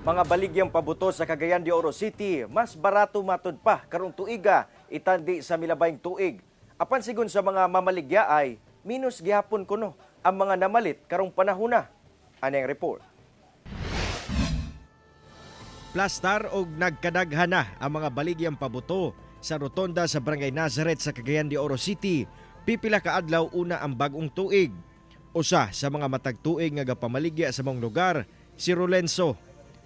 Mga baligyang pabuto sa Cagayan de Oro City, mas barato matud pa karong tuiga itandi sa milabayng tuig. Apan sigon sa mga mamaligya ay minus gihapon kuno ang mga namalit karong panahona. Ani ang report. Plastar og nagkadaghan na ang mga baligyang pabuto sa rotonda sa Barangay Nazareth sa Cagayan de Oro City. Pipila ka adlaw una ang bagong tuig. Usa sa mga matag tuig nga gapamaligya sa maong lugar, si Rolenzo.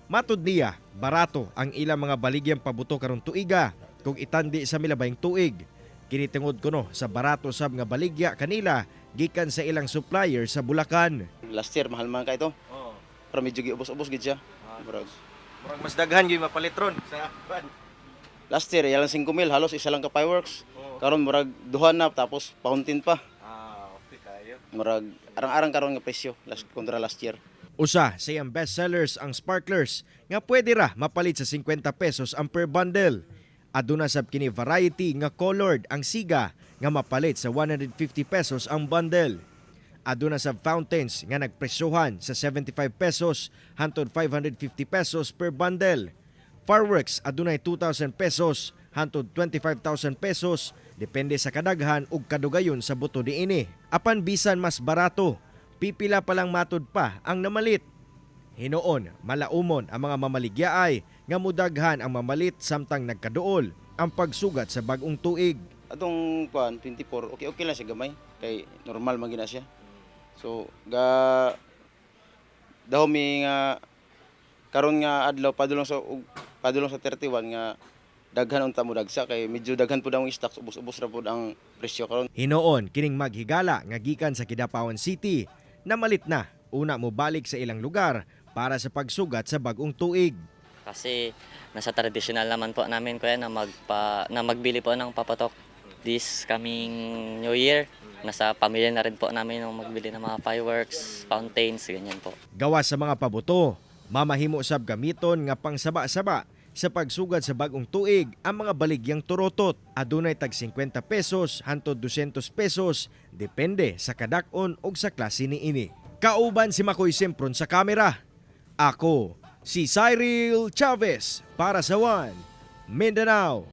Matud niya, barato ang ilang mga baligyang pabuto karong tuiga kung itandi sa milabayng tuig. Kini tungod kuno sa barato sab nga baligya kanila gikan sa ilang supplier sa Bulacan. Last year mahal man ka ito. Oh, Pero medyo giubos-ubos gid siya. Murag. Murag mas daghan gyud mapalitron sa Last year ilang 5 mil halos isa lang ka fireworks. Karon murag duha na tapos fountain pa. Ah, okay kayo. Murag arang-arang karon nga presyo last kontra last year. Usa sa iyang best sellers ang sparklers nga pwede ra mapalit sa 50 pesos ang per bundle. Aduna sab kini variety nga colored ang siga nga mapalit sa 150 pesos ang bundle. Aduna sab fountains nga nagpresyohan sa 75 pesos hantod 550 pesos per bundle. Fireworks adunay 2,000 pesos hantod 25,000 pesos depende sa kadaghan ug kadugayon sa buto niini. Apan bisan mas barato, pipila pa lang matud pa ang namalit. Hinuon, malaumon ang mga mamaligyaay nga mudaghan ang mamalit samtang nagkaduol ang pagsugat sa bagong tuig. Atong kuan 24, okay okay lang siya gamay kay normal man gina siya. So ga daw mi nga karon nga adlaw padulong sa 31 nga daghan unta mo dagsa kay medyo daghan pud ang stocks, ubos-ubos ra pud ang presyo karon. Hinuon kining maghigala nga gikan sa Kidapawan City namalit na una mo balik sa ilang lugar para sa pagsugat sa bagong tuig. Kasi nasa traditional naman po namin, kuya, na magbili po ng papatok this coming New Year. Nasa pamilya na rin po namin ng magbili ng mga fireworks, fountains, ganyan po. Gawa sa mga pabuto, mamahimo sab gamiton nga pangsaba-saba sa pagsugad sa bagong tuig ang mga baligyang turotot. Adunay tag 50 pesos hantod 200 pesos depende sa kadak-on og sa klase niini. Kauban si Makoy Sempron sa kamera. Ako si Cyril Chavez para sa One Mindanao.